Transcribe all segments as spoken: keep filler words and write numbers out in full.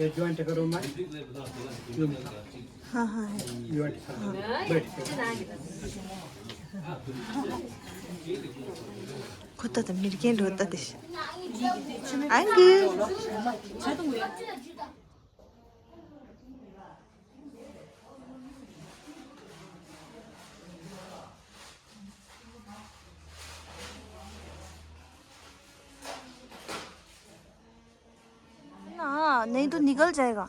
ये ज्वाइंट करो मैं। हाँ, हाँ, है। ज्वाइंट, हाँ, बैठ। खुद तो मेरे के रोता दिस। आंगी। ना, नहीं तो निकल जाएगा।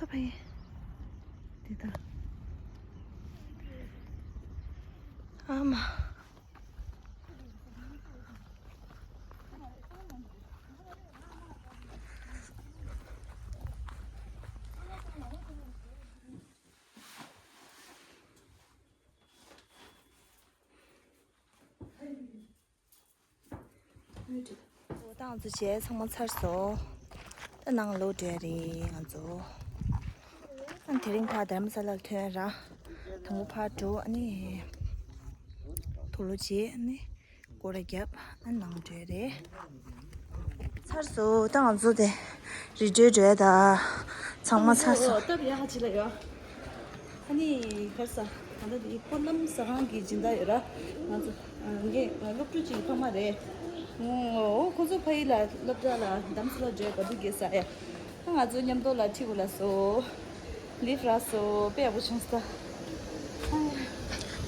ཚོ་བའི་དེ་དང་ཨ་མ། ད་ང་ཚོ་བྱས་ཚང་མ་ཚར་སོང་། ད་ནང་ལོག་འགྲོ་ཡ་རེད་ང་ཚོ། ཨ་དེ་རིང་ཕར་དྷ་རམ་ས་ལར་ཐོན་ར། དང་པོ་ཕར་འགྲོ། ཨ་ནི་དུག་ལོག་བྱས། ཨ་ནི་སྐོར་ར་བརྒྱབ། ཨ་ནང་འགྲོ་ཡ་རེད། ཚར་སོང་། ད་ང་ཚོ་དེ་རི་ཁྲོད་འགྲོ་ཡ་ད་ཚང་མ་ཚར་སོང་། སྟབས་ཡག་ཧ་ཅི་ལ་ཡོད། ཨ་ནི་གར་ས་ད་ལྟ་འདི་སྤོ་ལམ་ཟ་ཁང་གི་སྦྱིན་བདག་ཡོད་ར། ང་ཚོ་ངའི་སློབ་ཕྲུག་ཅིག་གི་ཕ་མ་རེད། འོ་ཁོ་ཚོ་ཕ་ཡུལ་ལ་སློབ་གྲྭ་ལ་དྷ་རམ་ས་ལ་འགྲོ་ག་འདུག་གེ་ས་ཡ། ད་ང་ཚོ་མཉམ་དུ་ལ་ཁྲིད་དགོས་ལ་སོ། ལིབ་ར་སོ་དཔེ་ཡག་པོ་བྱུང་སོང་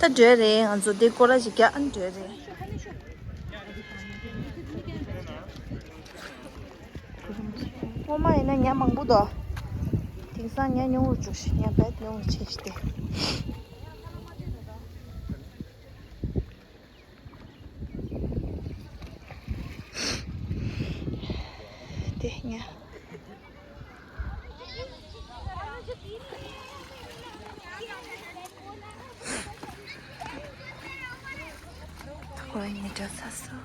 ད། ད་འགྲོ་རེད། ང་ཚོ་འདི་སྐོར་ར་ཞིག་རྒྱག་ཨ་ནི་འགྲོ་རེད། སྔོན་མ་ཡིན་ན་ཉ་མང་པོ་འདུག་དེང་སང་ཉ་ཉུང་རུ་བཅུག་ཤིག་ཉ་བད་ཉུང་རུ་ཆེ་ཤིག་སྟེ། དེ་ཉ། ཐོ་ཉི་འདྲ་ས་སོ།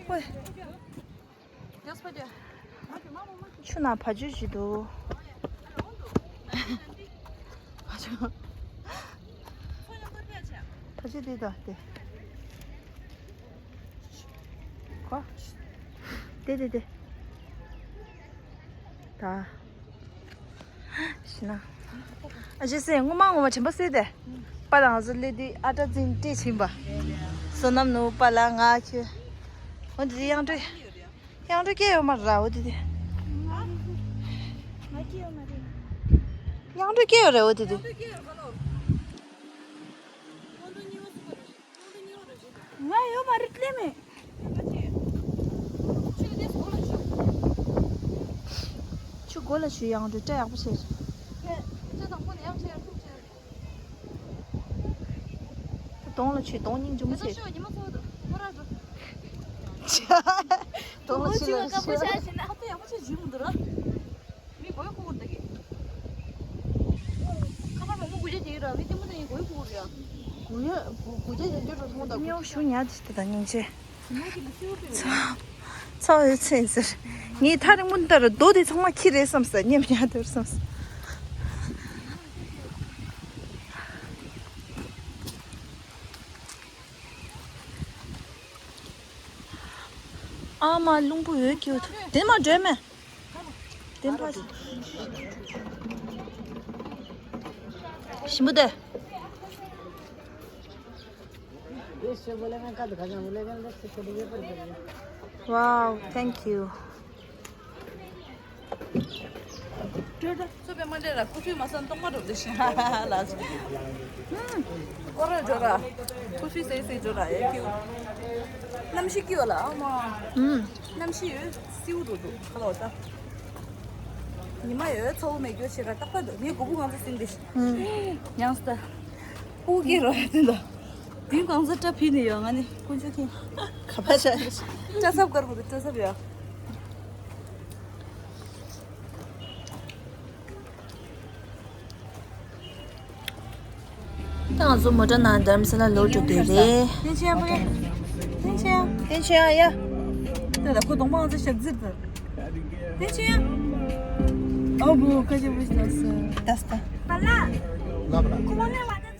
ཝེ། ཆུ་ནང་བ་ཅོ་ཞིག་འདུག་བ་ཅོ། བ་ཅོ་དེ་དང་དེ། གོ། དེ་དེ་དེ། ད། ཤི་ན། ཨ་ཅེ་སེ་སྔོན་མ་ངོ་མ་དྲན་པ་གསོས་ཏེ། པ་ལ་ང་ཚོ་སླེབས་དུས་ཨ་ཏྲ་འཛིན་སྤྲད་ཕྱིན་པ། བསོད་ནམས་ནོར་བུ་པ་ལ་ང་ཁྱོད། འོ་འདི་དེ་དབྱངས་སྒྲོལ། དབྱངས་སྒྲོལ་སྐྱེས་ཡོད་མ་རེད་འོ་དེ་དེ། ང་སྐྱེས་ཡོད་མ་རེད། དབྱངས་སྒྲོལ་སྐྱེས་ཡོད་རེད་འོ་དེ་དེ། ང་ཡོད་མ་རེད་ལེ་མེད། ཆུ་མགོ་ལ་ཆུ་དབྱངས་སྒྲོལ་སྐྲ་ཡག་པོ་བྱས། གདོང་ལ་ཆུ་གདོང་སྙིང་རྗེ་མོ་བྱས། གདོང་ལ་ཆུ་ལ་ཆུ། མི་གོས་ཁུག་ཁུག་འདུག་གི། ཁ་པར་མང་པོ་སྒུག་རྒྱུ་དེ་ར་མི་ལྟད་མོ་ལྟ་ཡིན་གོས་ཁུག་ཁུག་རེད། སྒུག་ཡ་སྒུག་སྒུག་རྒྱུ་དེ་འདྲ་རུ་མཐོང་དང་། སྨྱོ་ཤུགས་ཉག་ཅིག་དེ་དང་སྙིང་རྗེ། ཚ་ཚ་འོད་ཚེ་ཟེར། ངས་ཐག་རིང་པོ་འདི་ལྟར་རྡོ་དེ་ཚང་མ་ཁྱི་རེད་བསམ་ས་སྙེམ་ཉག་དེར་བསམ་ས། ཨ་མ་རླུང་བུ་འོད་ཀྱི་འོད། དེ་མ་འགྲོས་མེད། དེ་མ་ཞིམ་པོ་དེ། Wow, thank you. ཚོ་པའི་མ་འདྲེ་ར་ཀུ་ཧྥི་མ་སོན་ཏོང་མ་འགྲོ་དེ་ཤི་ལ། ཀོ་ར་འགྲོ་ར། ཀུ་ཧྥི་སེ་སེ་འགྲོ་ར་ཡ་ཀིའུ། གནམ་གཤིས་ཀྱི་བ་ལ་ཨ་མ། གནམ་གཤིས་ཡོད་སིའུ་འགྲོ་འདུག་ཁ་ལོ་ད། ཉི་མ་ཡོད་ཚ་བོ་མེད་རྒྱུ་ཆེ་ར་ཏག་ཏག་འདུག་ངའི་གོ་བུ་ང་ཚོ་སིན་དེ་ཤི། ཡང་སྟ། ཨུ་ཀེ་རོ་ཡ་དེ་འདུག་དེ་གང་ཟག་སྐྲ་ཕུད་ནས་ཡོད། ང་ནི་དཀོན་མཆོག་མཁྱེན། ག་པ་ཆ། སྐྲ་སབ་དཀར་པོ་དེ་སྐྲ་སབ་ཡོད། ད་ང་ཚོ་མོ་ཊ་ནང་དྷརམ་ས་ལ་ལོག་འགྲོ་དུས་རེད། ཏན་ཆེན་པོ་རེད། ཏན་ཆེན། ཏན་ཆེན་ཨ་ཡ། ད་ད་ཁོ་གདོང་པ་ང་ཚོ་ཞབས་རྫིར་དུ། ཏན་ཆེན། ཨོ་བོ་ཁ་ཆེ་པོ་ཞིག་ལ་སོ། ད་སྟ། ལབ་ར།